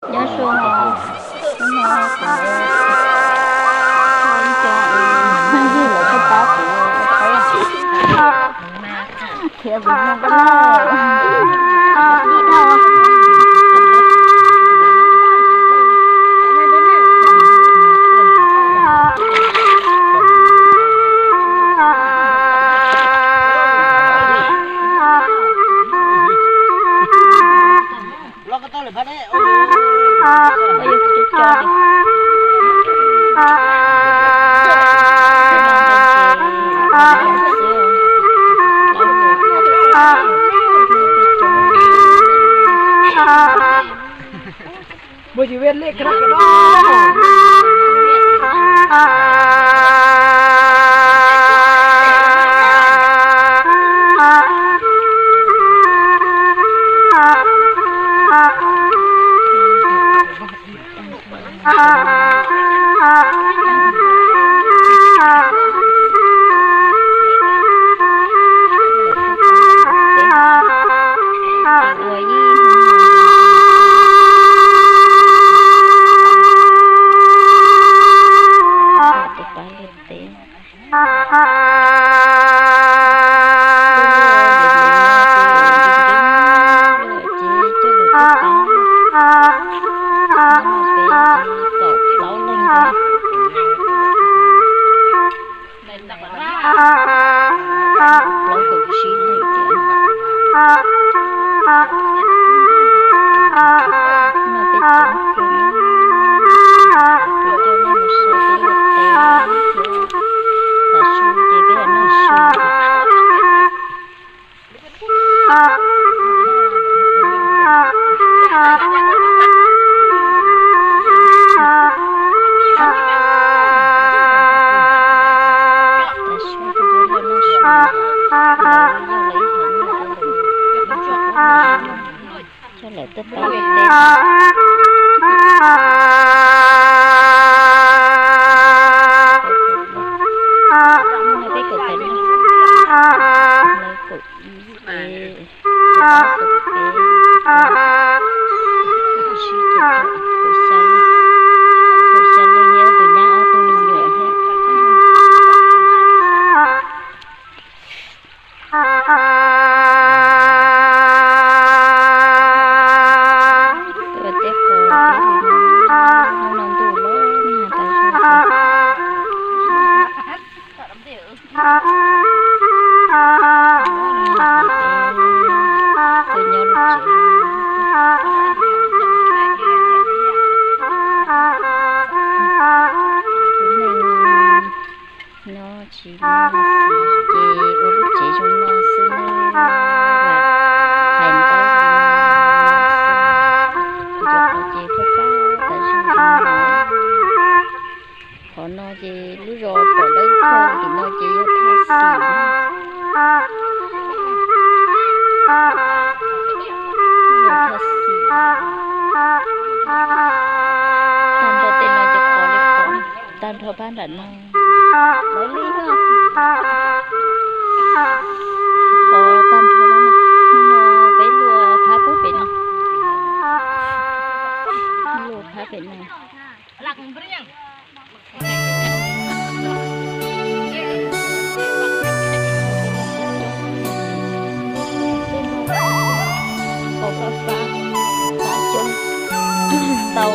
Nyob zoo, hnub no kuv tuaj ib co phooj ywg lawv tuaj pab kuv ua teb, khiav mus no. Plaub kaum tsib leej tias, no peb coob kawg, kuv coj nej mus saib peb ua teb thiab, tav su ces peb los noj su. Tav su ces peb los noj su, lawv yog lawv ib heev, coj lawv tuaj pab ua teb. Peb kaum tawm no, lawv kaum ib, kaum ob, kaum peb, kaum tsib, kaum rau, kaum xya leej, kaum xya leej thiab tus nyab ob tug me nyuam thiab. Tuaj teb qos teb li no, hnub no ntuj los nag tas zog. Tus nyob lub tsev, tus neeg nyob tsis muaj xis ces ua lub tsev zoo no xwb nawb. Hais ntau li no xwb, kuv cov qhov ces pab pab tas zog li no. Qhov no ces lub zos pom dawb paug tim no ces yog Thaj Xis. Yog Thaj Xis. Tag nrho tej no ces qhov li qhov, tag nrho pab nram no. Qhov tag nrho pab no, hnub no peb luaj phab pub pem no. Luaj phab pem no. Qhov fab fab, fab coob ntau.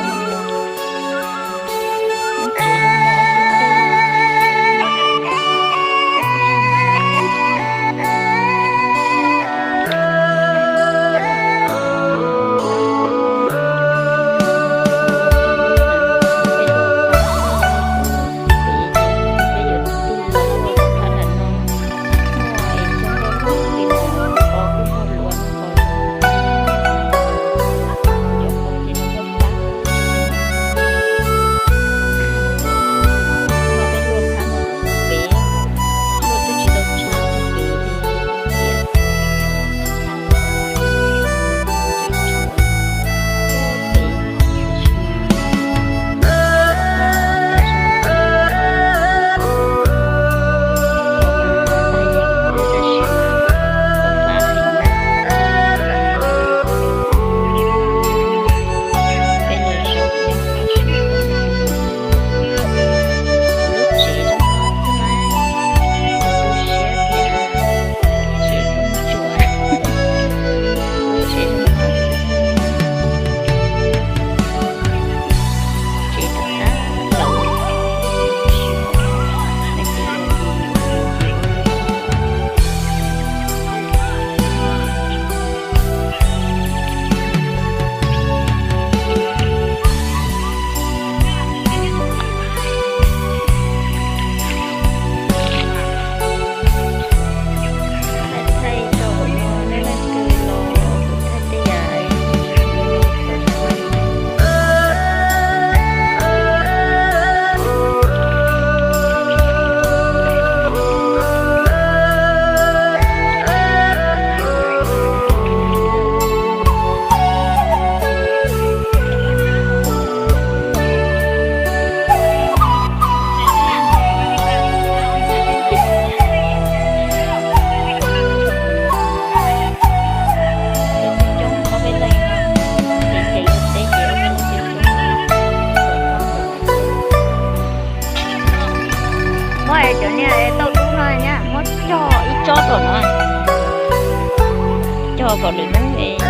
Kom lwm hnub es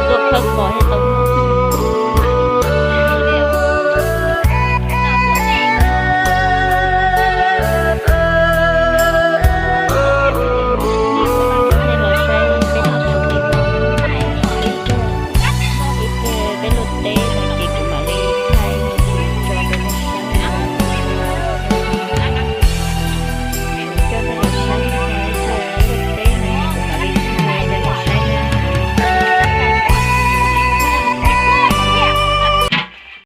tuaj khawb kho